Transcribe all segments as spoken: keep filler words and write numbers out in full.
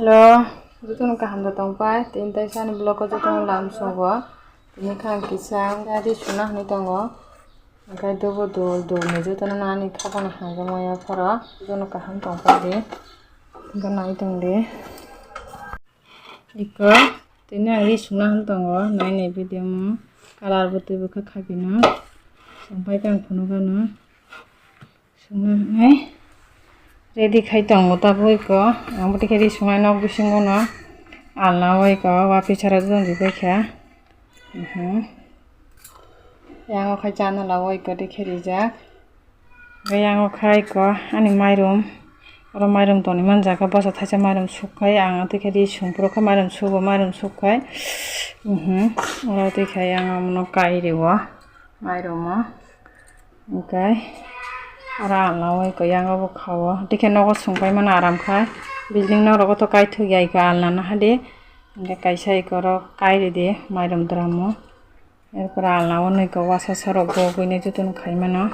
Hello, jotono kaham da tongpai, tini taisa ani vlog o jotono lam sogo. Tini kha ang kisa ri suna hinwi tongo. Hwnkhe dobo dol dol ni jotono nani kha phano hamjakmaya phoro, jotono kaham tongpai di. Hwnkhe nai tong di. Iko tini ang ri suna hinwi tongo, nai nai video mo. Colour bo twi bo kha khapino. Tongpai khe ang phunukgano. Sungna hinwi ready khai tongo tabuk iko. Ang bo tikhe ri sungnai nok bisingo no alna o iko wapi sara jodi bai kha. Mhm. Yang o khai janala o iko tikhe rijak. Yang o khai iko ani mairum. Oro mairum toni man jaga bwsa thaisa mairum suk khai ang tikhe ri sung phuru khe mairum sugo mairum suk khai. Mhm. Oro tikhe yang o mono kai rio mairum o. Hwnkhe oro alna o iko yang o bo kha o. Tikhe nogo sungpai mano aram khai. Building nok rogo to kaithok ya iko alna no hadi. Hwnkhe kaisa iko oro kai ridi mairum drum o. Erpore alna o nui ko wasasa rok bo buino jotono khai mano.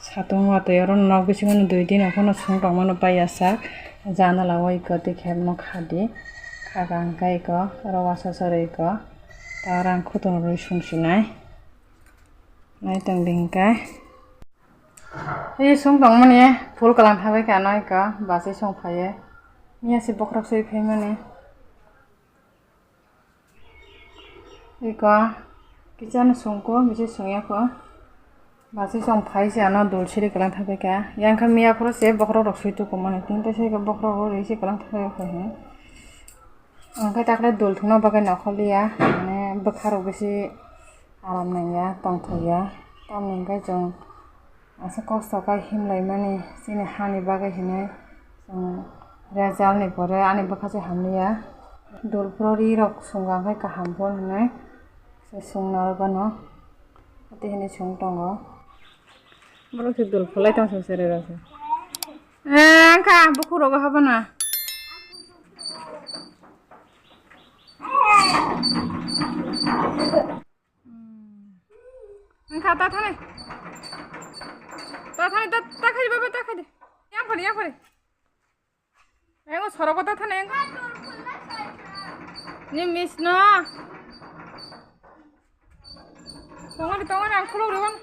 Satung watwi oro nok bisingo no dui din o phano sung tong mano pai ya sak. Janala o iko tikhe mo khadi. Kha kha hwnkhe iko oro wasasa rw iko. Ta oro ang khutun rwi sung sinai. Nai tong di hwnkhe. Ei sung tongmani phul kalang thabai kha no iko bachai song phaiye. Miya se bokhorok soi phaimani. Iko kisa no sungko bisi sungya kho. Bachai song phai se ano dul siri kalang thabai kha. Yang kha miya phuru se bokhorok rok soi tuku mani. Tini to se bokhorok rok rwi se kalang thabai kha he. Ang khe takle dul thungna bagwi nokhorliya. Mane bwkha rok bisi aram nangya, tongthokya. Tamni hwnkhe chwng aswk kosto khe himlaimani chini hani bagwi hinwi chwng result ni pore ani bwkha se hamliya. Dul phuru ri rok swngo hwnkhe kaham phuru hinwi se swngnarok gano tei hinwi swng tongo. Borok se dul phulai tong se cherai rok se. Eh, wngkha bukhuk rogo habana. Wngkha ta thani. Ta thani, ta, ta khai baba, ta khai de. Yang phari, yang phari. Yang sorogo ta thani, yang. Ni miss no. Tongani, tongani, ang khuluk ribon.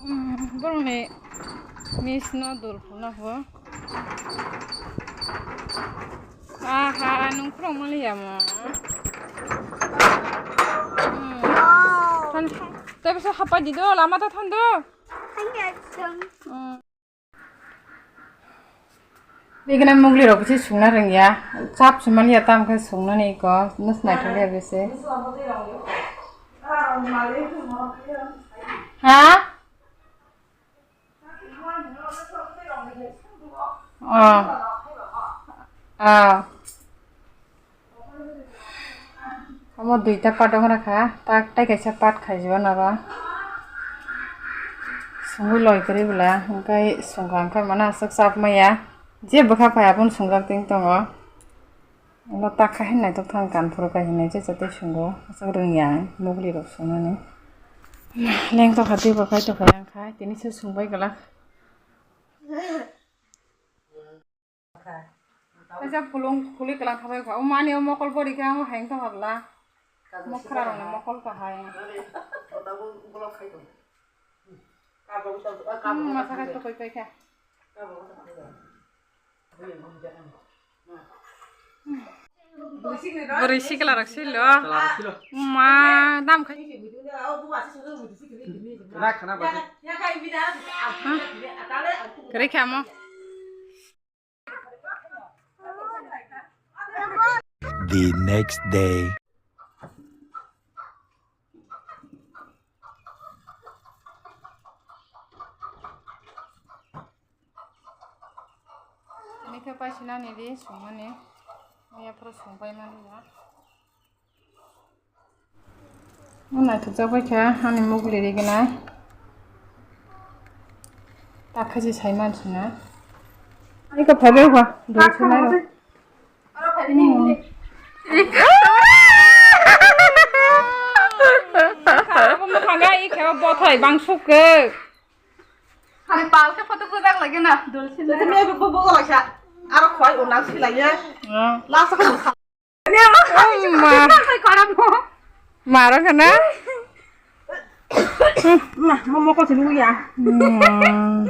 Hmm, borokni miss no dul phulna ho. Aha, nung khuluk mali ya mo. Hmm. Than, tei bisa hapa di do, lama ta than do. Hmm. Bigna mugli rok se sungna rwngya, chap se manya tam khe sungna ni ko, nus naithok ya bese. Ha? Ah. Ah. Omo duita part wng kha, tak tei kaisa part khaijak noro. Sungwi loi kwrwi bwla, hwnkhe sungkha hwnkhe mano aswk chap maya. Je bwkha phai abono sungjak tong tongo. Omo tak kha hinwi naithok thang kan phuru kha hinwi je chatwi sungo. Aswk rwngya ang mugli rok sunani. Lengtokha tei bo khaitokha yang kha, tini se sungbai glak. Kaisa pulung puli kwlang khabai kha. O mani o mokol bori khe ang hayung tong habla. Mokra rok ni mokol kahai. Hmm, masa khai tokoi pai kha. Bwrwi sikla rok silo. Ma dam khai. Kwrwi kha mo. The next day. Tini khe paisina ni di sungmani. Maya phuru sungpai mani ya. Naithokjak bai kha ani mugli rignai. Tak khe se sai man sina. Ani kha phaibai kha dul sunai rok. Abo mwkhanga i khe bothai bang suk khe. Hari pal khe photo bujak lagi na dul sina. Bo bo bo sa. Aro khwlai o nang silaiye. Ah. Last ka sa. Ma. Maro kana? Ma, mo moko sini ya. Hmm.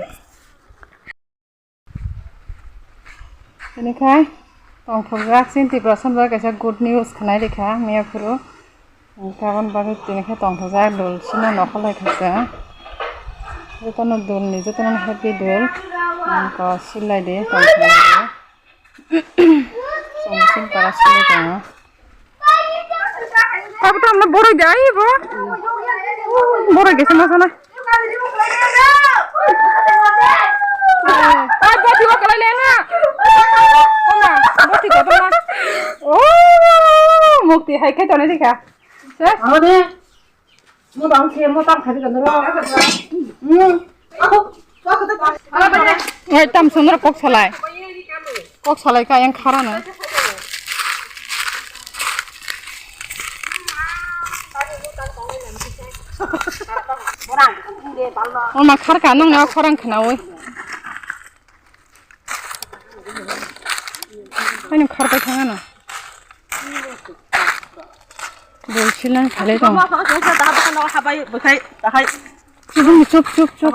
Ini khai tongthokjak chini Tiprasa bai kaisa good news khnai rikha miya phuru. Hwnkhe aboni bagwi tini khe tongthokjak dul sino nokholai kha se. Jotono dul ni jotono happy dul. Ang ko silai de tongthokjak. Song sing para silai tongo. Abo to amna boroi de ai bo. Boroi gese ma sana. Ai, boti o kalai le na. Oma, boti ko na. Oh, mukti hai khai toni dikha. Ses. Amo de. Mo bang khe mo tam khai kan ro. Hmm. Ai, tam sung ro kok salai. Kok salai ka yang khara na. Oma khar ka nung na khorang khna oi. Ani khar ka thang na. Dol silang khalai tong. Habai, bwkhai, tahai. Chup, chup, chup, chup.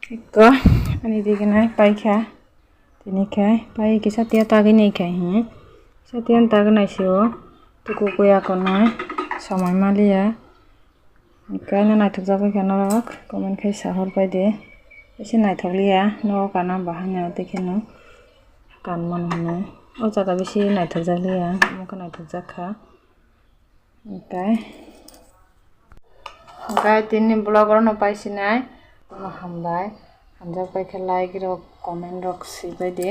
Eko, ani diginai paikha. Tini khe pai kisa tiya tagwi nai khe hi. Kisa tiya tagwi nai sio. Tuku kuya konai. Samai maliya. Kaino naithokjak bai kha norok. Comment khai sahor pai de. Bisi naithok liya. Nogo kana bahai no tei kheno. Kanmano hinwi. O jaga bisi naithokjak liya. Omo khe naithokjak kha. Hwnkhe, hwnkhe tini vlog oro no paisinai. Hambai. Hamjak pai khe like rok, comment rok swi bai di.